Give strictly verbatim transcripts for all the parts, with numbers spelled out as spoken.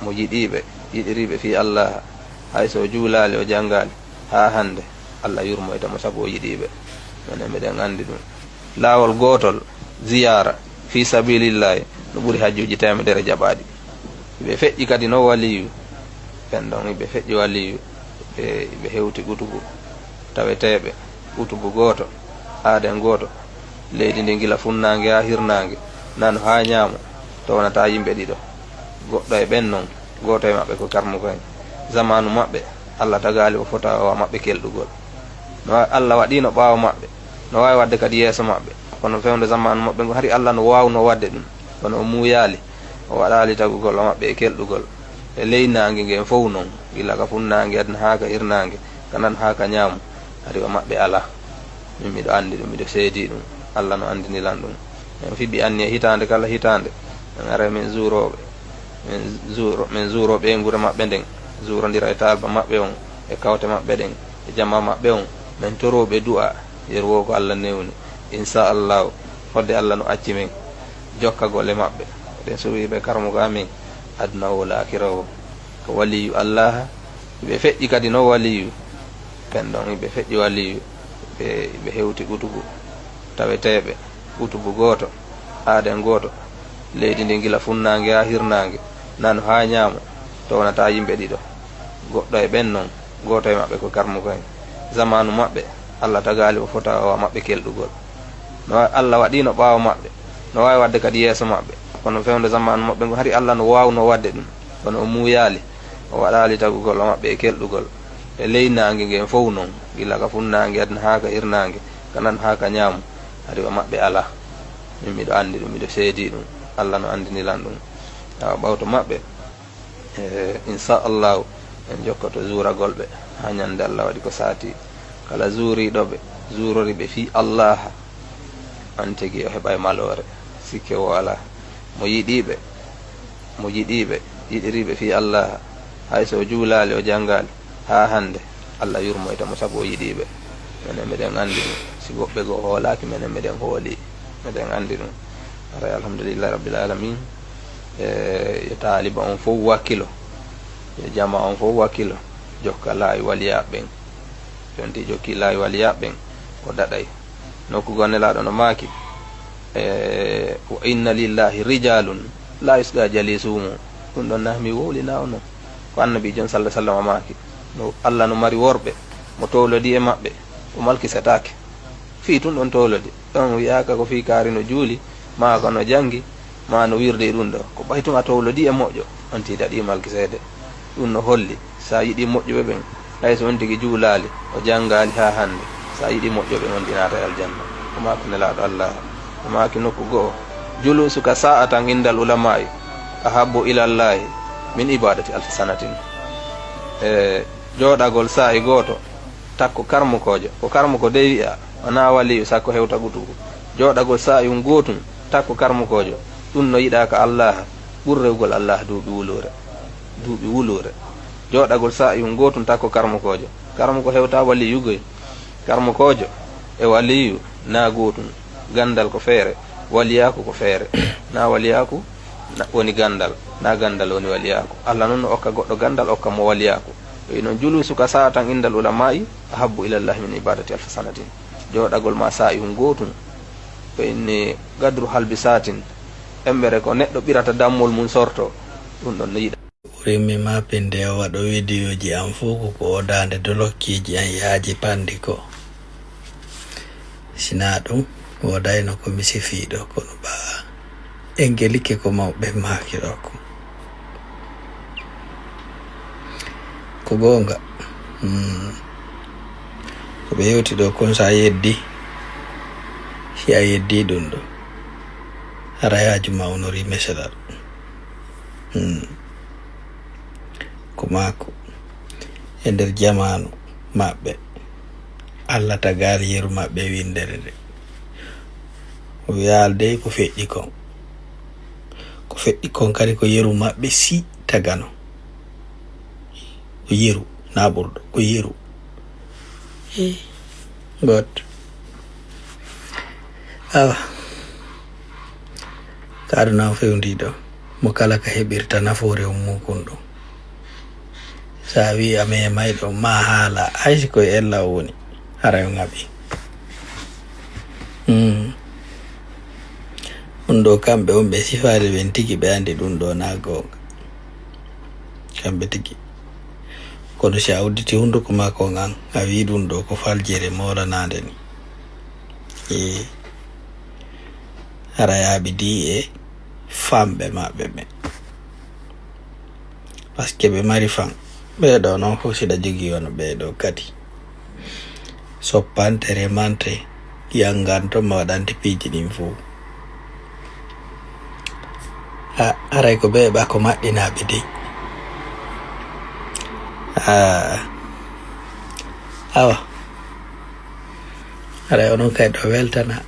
Mo yiɗiiɓe, yiɗiriiɓe fii Allah, hay so o juulaali, o janngaali, haa hannde, Allah yurmoyta mo sabu o yiɗiiɓe. Minen miɗen anndi ɗum. Laawol gootol, ziyaara, fii sabiilillaahi, no ɓuri hajjuuji teemedere jaɓaaɗi. Ɓe feƴƴi kadi no waliyu, ɓen ɗon ɓe feƴƴi waliyu, ɓe, ɓe hewti ɓutugu taweteeɓe, ɓutugu gooto, aaden gooto. Leydi ndin gila funnaange haa hirnaange, nano haa ñaamo, townataa yimɓe ɗiɗo. Goɗɗo e ɓen non, gooto e maɓɓe ko karmuko en. Zamaanu maɓɓe, Allah tagaali o fota o wa maɓɓe kelɗugol. No wa-, Allah waɗiino ɓaawo maɓɓe, no waawi waɗde kadi yeeso maɓɓe. Kono fewndo zamaanu maɓɓe ngon, hari Allah no waawnoo waɗde ɗum, kono o muuyaali. O waɗaali tagugol o maɓɓe e kelɗugol. E ley naange ngen fow non, gila ka funnaange aduna haa ka hirnaange, ka nano haa ka ñaamo, hari o maɓɓe alaa. Min miɗo anndi ɗum, miɗo seedii ɗum. Allah no anndini lan ɗum. En fiɓi anniya hitaande kala hitaande. En aray min zuurooɓe. Min zuuro, min zuuroo ɓeynguure maɓɓe nden. Zuurondira e taalba maɓɓe on, e kawte maɓɓe ɗen, e jamaa maɓɓe on. Min toroo ɓe du'a, yeru woo ko Allah newni. Insha Allahu, fodde Allah no acci min jokkagol e maɓɓe. Eɗen suuwi ɓe karmuko amin, aduna o, laakira o. Ko waliyu Allah, ɓe feƴƴi kadi no waliyu. Ɓen ɗon ɓe feƴƴi waliyu, ɓe, ɓe hewti ɓutugu taweteeɓe, ɓutugu gooto, aaden gooto. Leydi ndin gila funnaange haa hirnaange, nano haa ñaamo, townataa yimɓe ɗiɗo. Goɗɗo e ɓen non, gooto e maɓɓe ko karmuko en. Zamaanu maɓɓe, Allah tagaali o fota o wa maɓɓe kelɗugol. No wa-, Allah waɗiino ɓaawo maɓɓe, no waawi waɗde kadi yeeso maɓɓe. Kono fewndo zamaanu maɓɓe ngon, hari Allah no waawnoo waɗde ɗum, kono o muuyaali. O waɗaali tagugol o maɓɓe e kelɗugol. E ley naange ngen fow non, gila ka funnaange aduna haa ka hirnaange, ka nano haa ka ñaamo, hari o maɓɓe alaa. Min miɗo anndi ɗum, miɗo seedii ɗum. Allah no anndini lan ɗum. Awa ɓawto maɓɓe, e, insha Allahu, en jokkoto zuuragol ɓe haa ñande Allah waɗi ko saati. Kala zuuriiɗo ɓe, zuurori ɓe fii Allah, on tigi o heɓay maloore, sikke woo alaa. Mo yiɗiiɓe, mo yiɗiiɓe, yiɗiriiɓe fii Allah, hay so o juulaali, o janngaali, haa hannde, Allah yurmoyta mo sabu o yiɗiiɓe. Minen miɗen anndi ɗum. Si woɓɓe goo hoolaaki, minen miɗen hoolii. Miɗen anndi ɗum. Haray alhamdulillahi rabbil alamin. E, yo taaliba on fow wakkilo. Yo jamaa on fow wakkilo. Jokka laawi waliyaaɓe ɓen. Yonti jokki laawi waliyaaɓe ɓen, o daɗay. Nokku goo Nelaaɗo no maaki, e, "Wa inna lillahi rijalun la yusqa jalisuhum." Ɗum ɗon na mi wowlina on non. Ko Annabiijo on, sallallahu alaihi wasallam, maaki. No, Allah no mari worɓe, mo towlodii e maɓɓe, o malkisetaake. Fii tun ɗon towlodi. Ɗon wi'aaka ko fii kaari no juuli, maa ko no janngi, maa no wirdi e ɗum ɗoo. Ko ɓay tun a towlodii e moƴƴo, on tigi daɗii malkiseede. Ɗum no holli, si a yiɗii moƴƴuɓe ɓen, hay so on tigi juulaali, o janngaali haa hannde, si a yiɗii moƴƴuɓe ɓen, on tigi naatay aljanna. O maaki Nelaaɗo Allah, o maaki nokku go'o, "Julusuka sa'atan indal ulamaa'i ahabbu ilallahi min ibadati alfi sanatin." E jooɗagol saa'i gooto takko karmukoojo, ko karmuko dey wi'a, wanaa waliyu sakko hewta ɓutugu. Jooɗagol saa'ihun gootun takko karmukoojo, ɗun no yiɗaa ka Allah, ɓuri rewugol Allah duuɓi wuluure. Duuɓi wuluure. Jooɗagol saa'ihun gootun takko karmukoojo. Karmuko hewtaa waliyu goy. Karmukoojo e waliyu naa gootun. Ganndal ko feere, waliyaaku ko feere. Naa waliyaaku na-, woni ganndal, naa ganndal woni waliyaaku. Allah non no okka goɗɗo ganndal, okka mo waliyaaku. Ɓe non, "Julusuka sa'atan indal ulamaa'i ahabbu ilallahi min ibadati alfi sanatin." Jooɗagol maa saa'ihun gootun, ɓe inni gadru halbi saatin, embere ko neɗɗo ɓirata dammol mun sorto, ɗum ɗon no yiɗa. Ɓurimmi ma pinde o waɗo widiyooji am fow ko ko o daande dolokkiiji am yaaji panndi ko. Sinaa ɗum, woodayno ko mi sifiiɗo, kono ɓaa engelike ko mawɓe maaki ɗo ko. Ko goonga. Mm. Ko ɓe yewti ɗo kon, so a yeddi, si a yeddi ɗum ɗo, hara yaaju ma onorii meselal. Mm. Ko maako. E nder jamaanu maɓɓe, Allah tagaali yeru maɓɓe e winndere nde. O wi'aali dey ko feƴƴi kon. Ko feƴƴi kon kadi ko yeru maɓɓe si tagano. Ko yeru, naa ɓurɗo, ko yeru. Eh, good. Awa. Ka aduna on fewndi ɗo. Mo kala ka heɓirta nafoore on mukun ɗum. So a wii a meemay ɗo, ma haala, hay si koye ella o woni, haray o ŋaɓi. Hmm. Ɗum ɗo kamɓe on ɓe sifaade ɓen tigi ɓe anndi ɗum ɗo na goonga. Kamɓe tigi. Kono si a udditi hunduko makko ngan, a wii ɗum ɗo ko faljere moolanaande ni. Ee. Hara yaaɓidi e famɓe maɓɓe ɓen. Parce que ɓe mari fan. Ɓee ɗo non fof siɗa jogii wano ɓee ɗo kadi. Soppante, remante, yanganto, ma waɗante piiji ɗin fof. A, haray ko ɓe ɓa ko maɗɗinaaɓe dey. A, awa. Haray onon kay ɗo weltana.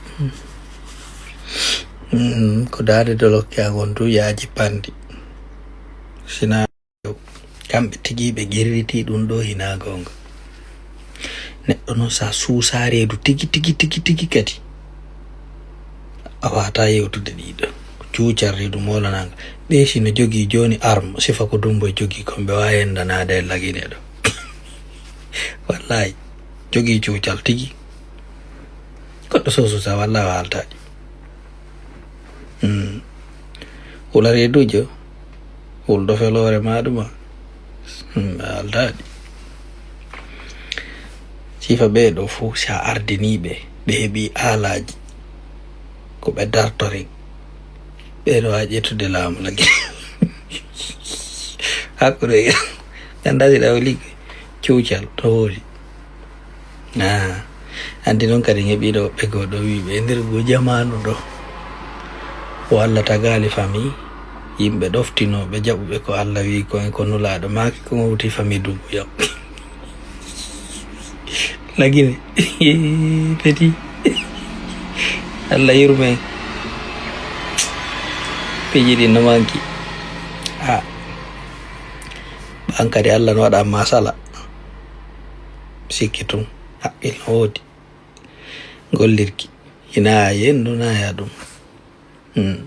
Mm, ko daande dolokke an on tun yaaji panndi. Sina kamɓe tigi ɓe girritii ɗum ɗo hinaa goonga. Neɗɗo noon sa suusaa reedu tigi, tigi, tigi, tigi kadi. A waawataa yewtude ɗiɗo. Ko cuucal reedu moolananga. Ɓe si no jogii jooni arme, sifa ko Dumbo jogii kon ɓe waawi enndanaade e Lagine ɗo. Wallaay, jogii cuucal tigi. Goɗɗo so suusaa, wallaay o haaltaaki. Hmm. Hula reeduujo, hulɗo feloore maa ɗuma. Hmm, a haaltaaki. Sifa ɓee ɗo fof, si a ardinii ɓe, ɓe heɓii aalaaji, ko ɓe dartori, ɓee ɗo a ƴettude laamu lagi. Hakkunde, ganndaa si ɗaw ligge, cuucal, to woodi. Ah, anndi noon kadi ngeɓiiɗo woɓɓe goo ɗo wii ɓe e nder goo jamaanu ɗo. O Alla tagaali famii, yimɓe ɗoftinooɓe jaɓuɓe ko Alla wii ko en ko Nulaaɗo maaki ko ngowti famii Dumbuya. Lagine, petit. Alla yurme en. Piiji ɗin no manki. Ah. Ɓan kadi Alla no waɗa masala. Sikki tun, haqqil no woodi. Gollirki, hinaa a yenndu, naa ya ɗum. Hmm.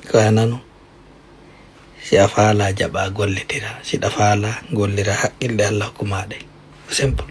Ko a nanu, si a faalaa jaɓaa gollitira, si ɗa faalaa gollira haqqilɗe Alla hokku maa ɗe. Ko simple.